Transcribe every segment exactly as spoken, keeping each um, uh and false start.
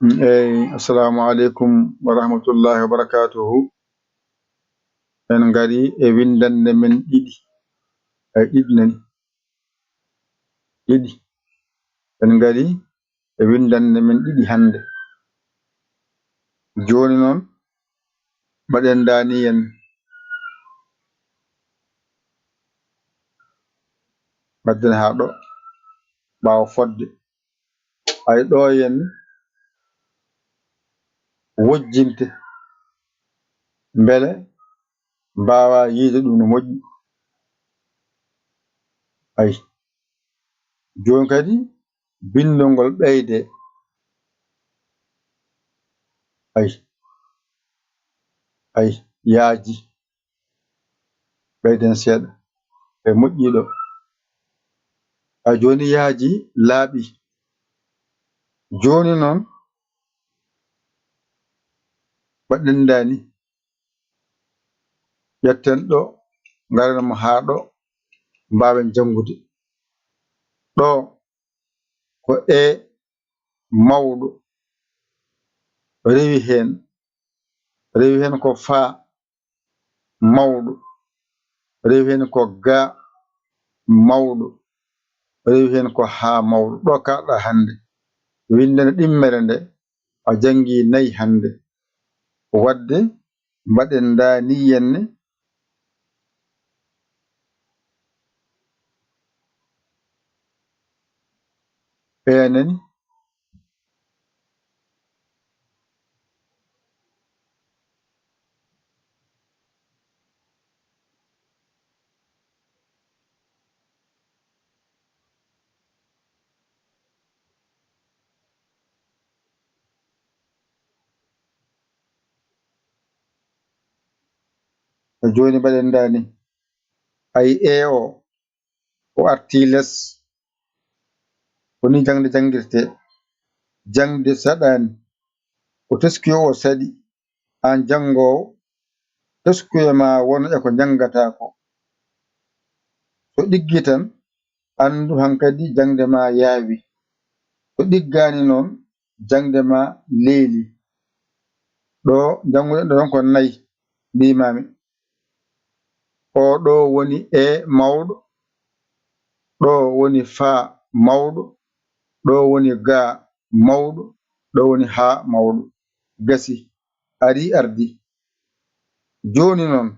Eyi, assalamu aleykum wa rahmatullahi wa barakatuhu. En ngari e winndannde men ɗiɗi. Ay, ɗiɗi nani. Ɗiɗi. En ngari e winndannde men ɗiɗi hannde. Jooni noon, mbaɗen daaniyen. Mbaɗden haa ɗo, ɓaawo fodde. Ay, ɗo yen wojjinte, mbele mbaawa yiide ɗum no moƴƴi. Ay, jooni kadi binndol ngol ɓeyde. Ay, ay, yaaji. Ɓeyden seeɗa. E moƴƴiiɗo. A jooni yaaji laaɓi. Jooni noon, mbaɗen daani. Ƴetten ɗo, ngaren mo haa ɗo, mbaawen janngude. Ɗo ko e mawɗo. Rewi heen. Rewi heen ko faa mawɗo. Rewi heen ko ga mawɗo. Rewi heen ko haa mawɗo. Ɗo kaaɗɗaa hannde. Winndere ɗimmere nde, a janngii nayi hannde. Waɗde mbaɗen ndaa nii yenne. Ɓeenani. Jooni mbaɗen daani. Ay, e o, o artii les. Ko nii jaŋde janngirtee. Jaŋde saɗaani. Ko teskuyo o saɗi. Aan janngoowo, teskuyo ma won e ko njanngataa ko. So ɗiggi tan, anndu hankadi jaŋde ma yaawi. So ɗiggaani noon, jaŋde ma leeli. Ɗo njannguɗen ɗo ɗon ko nayi, mbiimaami. O ɗo woni e mawɗo, ɗo woni faa mawɗo, ɗo woni ga mawɗo, ɗo woni haa mawɗo. Gasi, arii, ardii. Jooni noon,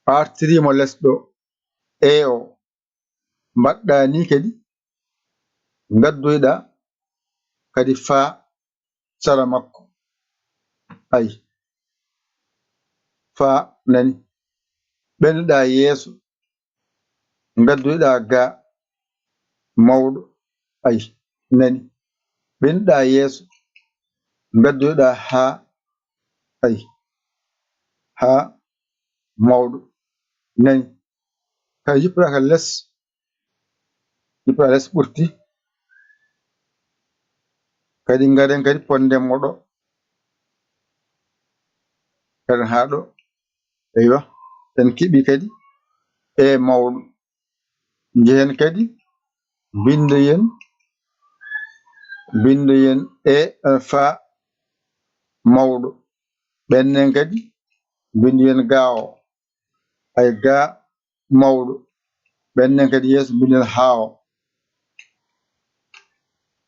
a artirii mo les ɗo, e o. Mbaɗɗaa nii kadi, ngaddoyɗaa kadi faa sara makko. Ay, faa nani. Ɓennuɗaa yeeso, ngaddoyɗaa ga mawɗo. Ay, nani. Ɓennuɗaa yeeso, ngaddoyɗaa haa, ay, haa mawɗo. Nani. Kadi jippoɗaa ka les, jippoɗaa les ɓurti. Kadi ngaren kadi ponden mo ɗo. Ngaren haa ɗo. Eywa. En keɓii kadi e mawɗo. Njehen kadi, mbinndoyen, mbinndoyen e, eh, faa mawɗo. Ɓennen kadi, mbinndoyen ga o. Ay, ga mawɗo. Ɓennen kadi yeeso, mbinndoyen haa o.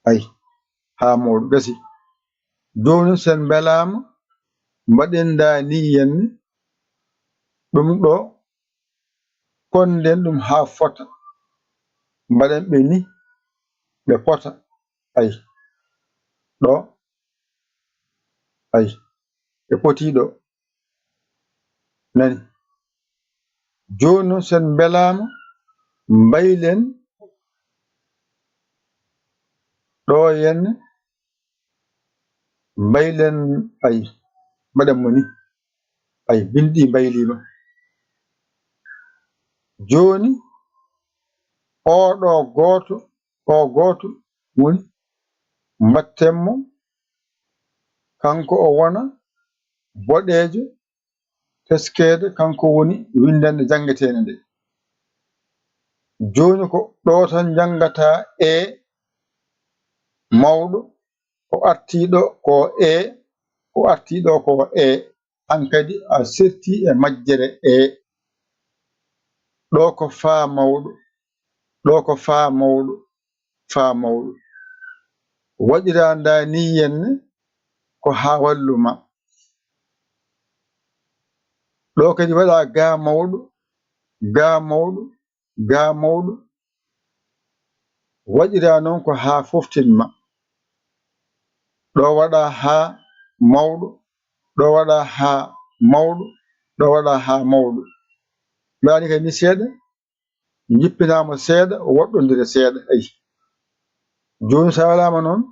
Ay, haa mawɗo. Gasi. Jooni, so en mbelaama, mbaɗen ndaa nii yenne, ɗum ɗo, konden ɗum haa fota, mbaɗen ɓe ni, ɓe pota. Ay, ɗo, ay, ɓe poti ɗo. Nani? Jooni noon, so en mbelaama, mbaylen ɗo yenne, mbaylen, ay, mbaɗen mo ni. Ay, binndi mbayliima. Jooni, oo ɗo gooto, oo gooto woni, mbaɗten mo, kanko o wona boɗeejo, teskeede, kanko woni winndannde janngeteende nde. Jooni ko ɗo tan njanngataa e, Mawɗo, o artii ɗo ko e, o artii ɗo ko e, hankadi a serti e majjere e. Ɗo ko faa mawɗo, ɗo ko faa mawɗo, faa mawɗo. Waɗiraa ndaa nii yenne ko haa wallu ma. Ɗo kadi waɗaa gaa mawɗo, gaa mawɗo, gaa mawɗo. Waɗiraa noon ko haa foftin ma. Ɗo waɗaa haa mawɗo, ɗo waɗaa haa mawɗo, ɗo waɗaa haa mawɗo. Mbaɗani kadi ni seeɗa, jippinaa mo seeɗa, o woɗɗondire seeɗa. Ayi. Jooni so a welaama noon,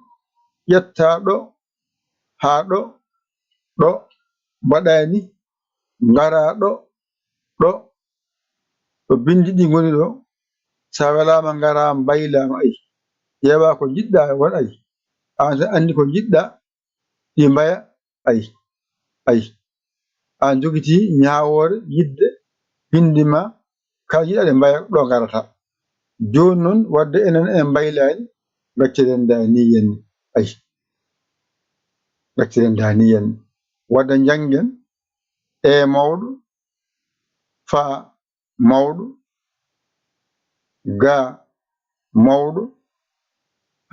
ƴettaa ɗo haa ɗo, ɗo, mbaɗaa ni, ngaraa ɗo, ɗo, ɗo binndi ɗi ngoni ɗo, so a welaama ngaraa mbaylaama, ayi. Ƴeewaa ko njiɗɗaa won, ayi. Aan tan anndi ko njiɗɗaa, ɗi mbaya, ayi, ayi. Aan jogitii ñaawoore yiɗde binndi ma, kala jiɗɗaa ɗe mbaya ɗo ngarata. Jooni noon, wadde enen en mbaylaani, ngacciren ndaa nii yenne, ayi. Ngacciren ndaa nii yenne. Wadde njanngen e mawɗo, faa mawɗo, gaa mawɗo,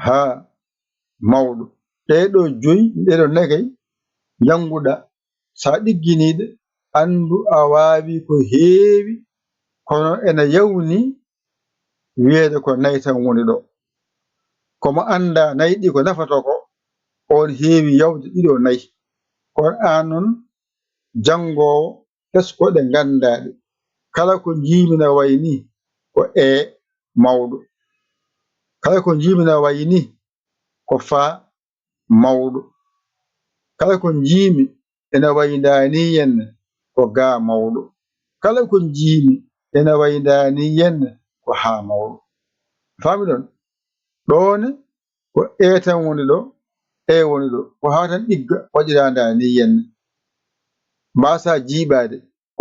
haa mawɗo. Ɗee ɗoo joyi, ɗee ɗoo nagay njannguɗaa, so a ɗigginii ɗe, anndu a waawi ko heewi, kono ene yawni wiyeede ko nay tan woni ɗo. Ko mo anndaa nay ɗi ko nafata ko, oon heewi yawde ɗiɗo nay. Kono aan noon janngoowo, tesko ɗe nganndaa ɗe. Kala ko njiimi na wayi nii ko e mawɗo. Kala ko njiimi na wayi nii ko faa mawɗo. Kala ko njiimi ena wayi ndaa nii yenne ko gaa mawɗo. Kala ko njiimi ena wayi ndaa nii yenne ko haa mawɗo. Faami ɗon? Ɗoone ko e tan woni ɗo, e woni ɗo. Ko haa tan ɗigga waɗiraa ndaa nii yenne. Mbaasaa jiiɓaade.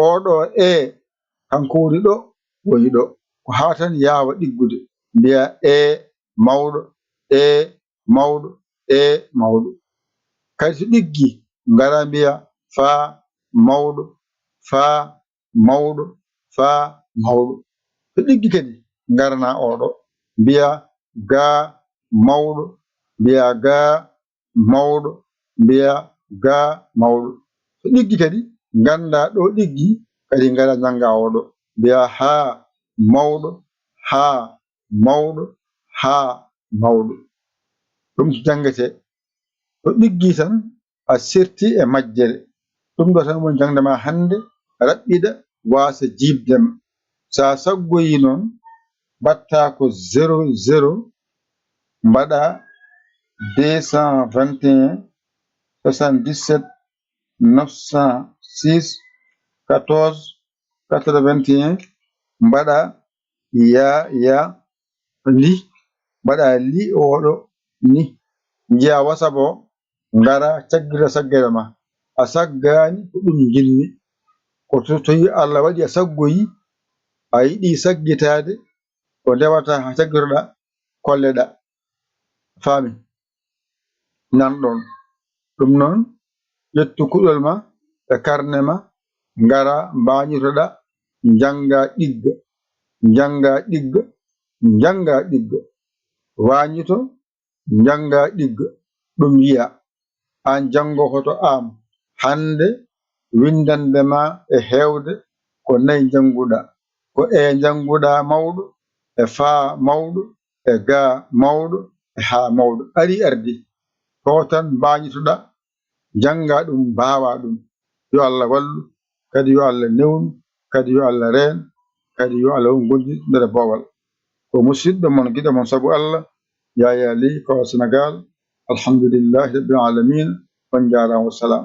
Oɗo e, kanko woni ɗo, woni ɗo. Ko haa tan yaawa ɗiggude. Mbiyaa e mawɗo, e mawɗo, e mawɗo. Kadi so ɗiggi, ngara mbiya faa mawɗo, faa mawɗo, faa mawɗo. So ɗiggi kadi, ngarana oɗo, mbiya gaa mawɗo, mbiya gaa mawɗo, mbiya gaa mawɗo. So ɗiggi kadi, ngannda ɗo ɗiggi, kadi ngara njannga oɗo, mbiya haa mawɗo, haa mawɗo, haa mawɗo. Ɗum ko janngetee. So ɗiggi tan, a serti e majjere. Ɗum ɗo tan woni jaŋde ma hannde, raɓɓiɗa, waasa jiiɓde ma. So a saggoyii noon, mbaɗtaa ko zéro zéro, mbaɗaa deux cent vingt et un, soixante-dix-sept, neuf cent six, quatorze, quatre-vingt-un, mbaɗaa yaa, yaa, li, mbaɗaa li oɗo ni. Njiyaa WhatsApp o, ngara caggita saggere ma. A saggaani ko ɗum njiɗmi. Ko to, to yi Allah waɗi a saggoyi, a yiɗi saggitaade, ko ndewata haa caggitoɗaa, kolleɗaa. Faami? Nan ɗon. Ɗum noon, ƴettu kuɗol ma e karne ma, ngara mbaañitoɗaa, njannga ɗigga, njannga ɗigga, njannga ɗigga. Waañito, njannga ɗigga, ɗum yiya. Aan janngokoto am, hannde winndande ma e heewde ko nayi njannguɗaa. Ko e njannguɗaa mawɗo, e faa mawɗo, e gaa mawɗo, e haa mawɗo. Arii ardii. To tan mbaañitoɗaa, njanngaa ɗum, mbaawaa ɗum. Yo Allah wallu, kadi yo Allah newnu, kadi yo Allah reen, kadi yo Allah won gondi nder boowal. Ko musidɗo mon, giɗo mon sabu Allah, Yaya Ly, ko Senegal. Alhamdulillahi Rabbil Alamin. On njaaraama, wassalam.